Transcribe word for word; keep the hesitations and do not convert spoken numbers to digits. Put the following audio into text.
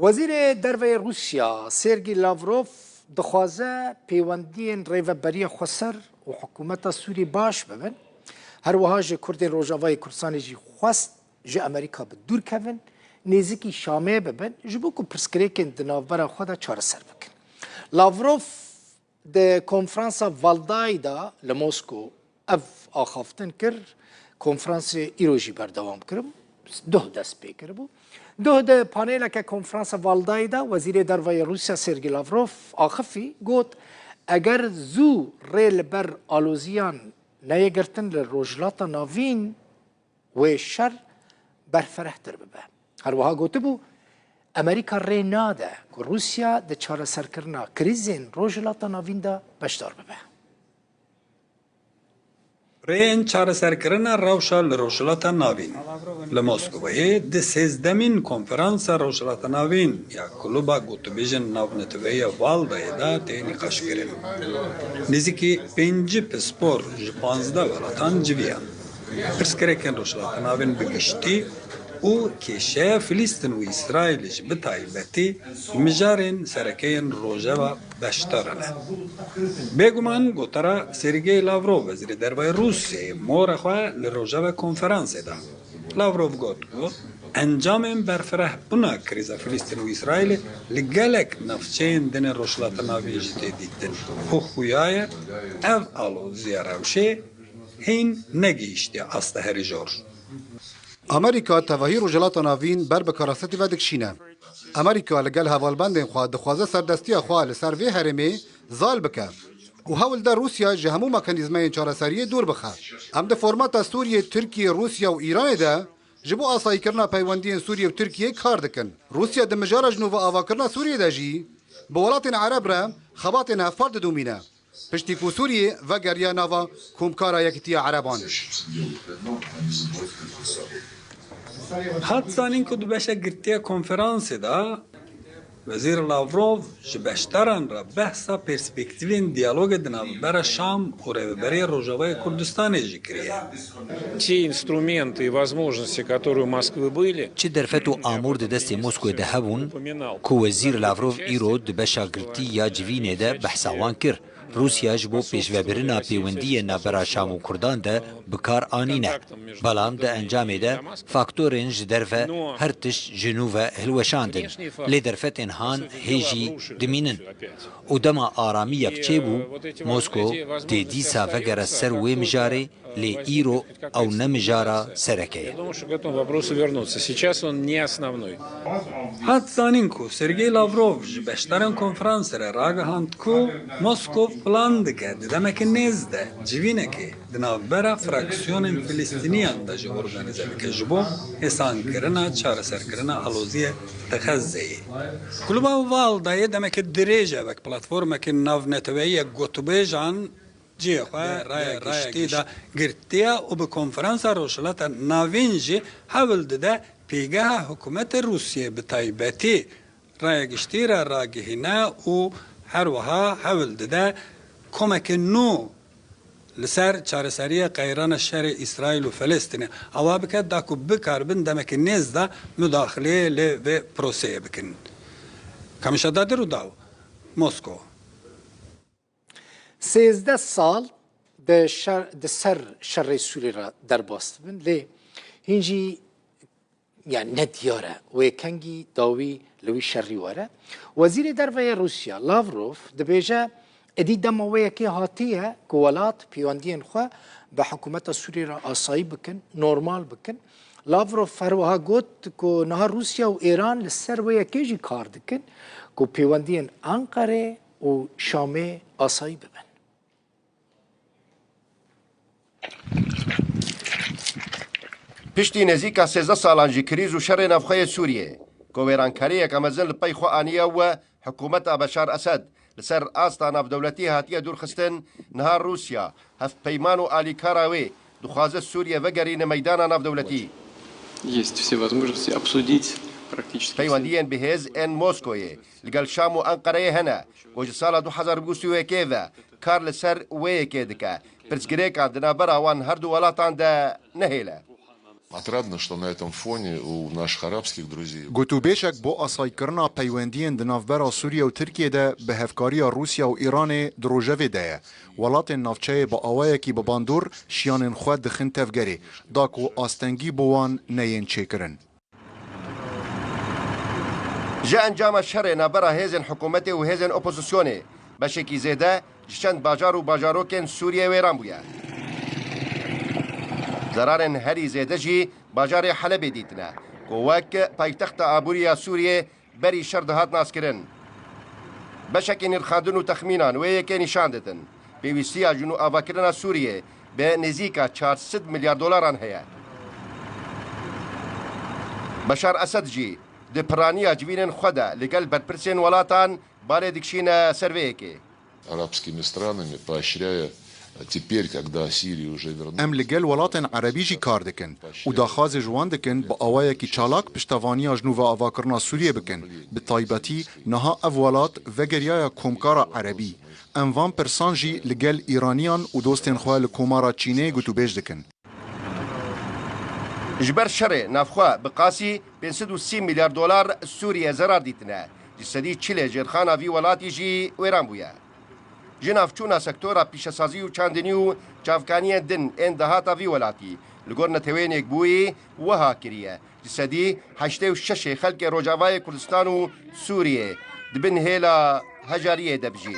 Wezîrê Derve yê Rûsya Sergî Lavrov dixwaze pêwendiyên rêveberiya xweser û hikûmeta Sûrî baş bibin. Her wiha ji Kurdên Rojavayê Kurdistanê jî xwest ji Amerîka bi dûr kevin, nêzîkî Şamê bibin, ji bo ku pirsgirêkên di navbera xwe de çareser bikin. Lavrov di konferansa Valdayê de li Mosko ev axaftin kir, konferansê îro jî berdewam kiribû, duh dest pê kiribû. Duh di paneleke konferansa Valdayê de Wezîrê Derve yê Rûsya Sergî Lavrov axifî, got, eger zû rê li ber aloziyan neyê girtin li Rojhilata Navîn, wê şer berfirehtir bibe. Her wiha gotibû, Amerîka rê nade ku Rûsya di çareserkirina krîzên Rojhilata Navîn de beşdar bibe. Rêyên çareserkirina rewşa li Rojhilata Navîn li Moskowayê di sêzdemîn konferansa Rojhilata Navîn ya Kluba Gotûbêjên Navneteweyî ya Valdayê de tê nîqaşkirin. Nêzîkî pêncî pispor ji panzdeh welatan civiyan. Pirsgirêkên Rojhilata Navîn bi giştî û kêşeya Filîstin û Îsraîlê jî bi taybetî mijarên sereke yên Rojava beşdar in. Bêguman gotara Sergey Lavrov, Wezîrê Derve yê Rûsyayê, mora xwe li Rojava konferansê da. Lavrov got ku encamên berfirehbûna krîza Filîstin û Îsraîlê li gelek navçeyên din ê Rojhilata Navîn jî tê dîtin û xuya ye ev aloziya rewşê hîn negihîştiye asta herî jor. Amerîka tevahî Rojhilata Navîn ber bi karasetî ve dikişîne. Amerîka li gel hevalbendên xwe dixwaze serdestiya xwe li ser vê herêmê zal bike û hewl de Rûsya ji hemû mekanîzmayên çareseriyê dûr bixe. Em di formata Sûriyê, Tirkiye, Rûsya û Îranê de ji bo asayîkirina peywendiyên Sûriyê û Tirkiyê kar dikin. Rûsya di mijara ji nû ve avakirina Sûriyê de jî bi welatên Ereb re xebatên hevpar didomîne. Piştî ku Sûriyê vegeriya nava Komkara Yekîtiya Ereban. Hat zanîn ku di beşa girtiya konferansê de Wezîr Lavrov ji beşdaran re behsa perspektîfên diyalogê di navbera Şam û Rêveberiya Rojavayê Kurdistanê jî kiriye. Те инструменты и возможности, которые у Москвы были, Çi derfet û amûr di destê Moskowê de hebûn, ku Wezîr Lavrov îro di beşa girtî ya civînê de behsa wan kir, Rûsya ji bo pêşvebirina pêwendiyên navbera Şam û Kurdan de bi kar anîne. Belam di encamê de faktorên ji derve her tişt ji nû ve hilweşandin. Lê derfetên han hê jî dimînin. Û dema aramiyek çêbû, Mosko dê dîsa vegere ser wê mijarê, lê îro ew ne mijara sereke ye. Я думаю, что к этому вопросу вернуться. Сейчас он не основной. Hat zanîn ku Sergey Lavrov ji beşdarên konferansê re ragihand ku Moskov plan dike di demeke nêz de civînekê di navbera fraksiyonên Filistîniyan de jî organîze bike ji bo hêsankirina çareserkirina aloziyê di Xezzeyê. Kluba Valdayê demeke dirêj e wek platformeke navneteweyî yek gotûbêjan cihê xwe raya giştî de girtiye û bi konferansa Rojhilata Navîn jî hewl dide pêgeha hikûmetê Rûsiyê bi taybetî raya giştî re ragihîne û her wiha hewl dide komeke nû li ser çareseriya qeyrana şerê Îsraîl û Felestînê awa bike da ku bikaribin demeke nêz de mudaxileyê li vê proseyê bikin. Kamîşa Dadir û Daw, Mosko. Sêzdeh sal di şer, di ser şerê Sûrî re derbas dibin, lê hîn jî, yani, ne diyar e wê kengî dawî li wî şerî were. Wezîrê Derve yê Rûsya Lavrov dibêje, êdî dema wê yekê hatiye ku welat pêwendiyên xwe bi hikûmeta Sûrî re asayî bikin, normal bikin. Lavrov her wiha got ku niha Rûsya û Êran li ser wê yekê jî kar dikin ku pêwendiyên Enqerê û Şamê asayî bibin. Piştî nêzîka sêzdeh salan ji krîz û şerê navxwe yê Sûriyê, ku wêrankariyeke mezin li pey xwe aniye we, hikûmeta Beşar Esed li ser asta navdewletî hatiye dûrxistin, niha Rûsya, hevpeyman û alîkara wê, dixwaze Sûriye vegerîne meydana navdewletî. Есть все возможности обсудить практически все. Peywendiyên bihêz ên Moskoyê li gel Şam û Enqereyê hene, ku ji sala du hezar bîst û yekê ve kar li ser wê yekê dike. Pirsgirêkan di navbera wan her du welatan de nehêle. Отрадно, что на этом фоне у наших арабских друзей Gotûbêjek bo asaykirina peywendiyên di navbera Sûriye û Tirkiyê de bi hevkariya Rûsya û Îranê di rojevê de ye. Welatên navçeyê bi awayekî bi bandor şiyanên xwe dixin tevgerê, da ku astengî bo wan neyên çêkirin. Ji encama şerê navbera hêzên hikûmetê û hêzên opozisyonê, beşekî zêde ji çend bajar û bajarokên Sûriyê wêran bûye. Zerarên herî zêde jî bajarê Helebê dîtine, ku wek paytexta aborî ya Sûriyê berî şer dihat naskirin. Beşekî nirxandin û texmînan wê yekê nîşan didin. Pêwîstiya jinûavakirina Sûriyê bi nêzîka çar sed milyar dolaran heye. Beşar Esed jî di piraniya civînên xwe de li gel berpirsên welatan balê dikişîne ser vê yekê. Арабскими странами, поощряя, теперь, когда Сирия уже вернулась. Em li gel welatên erebî jî kar dikin û daxwazê ji wan dikin bi awayekî çalak piştevaniya ji nû ve avakirina Sûriyê bikin. Bi taybetî niha ev welat vegeriyaye komkara erebî. Em van pirsan jî li gel Îraniyan û dostên xwe li Komara Çînê gotûbêj dikin. Ji ber şerê navxwe bi qasî pênc sed û sî milyar dolar Sûriye zerar dîtine. Ji sedî çilê jêrxana vî welatî jî wêran bûye. Ji navçûna sektora pîşesazî û çandinî û çavkaniyên din ên dahata vî welatî li gor Neteweyên Yekbûyî wiha kiriye, ji sedî heştê û şeşê xelkê Rojavayê Kurdistan û Sûriyê di bin hêla hejariyê de bijîn.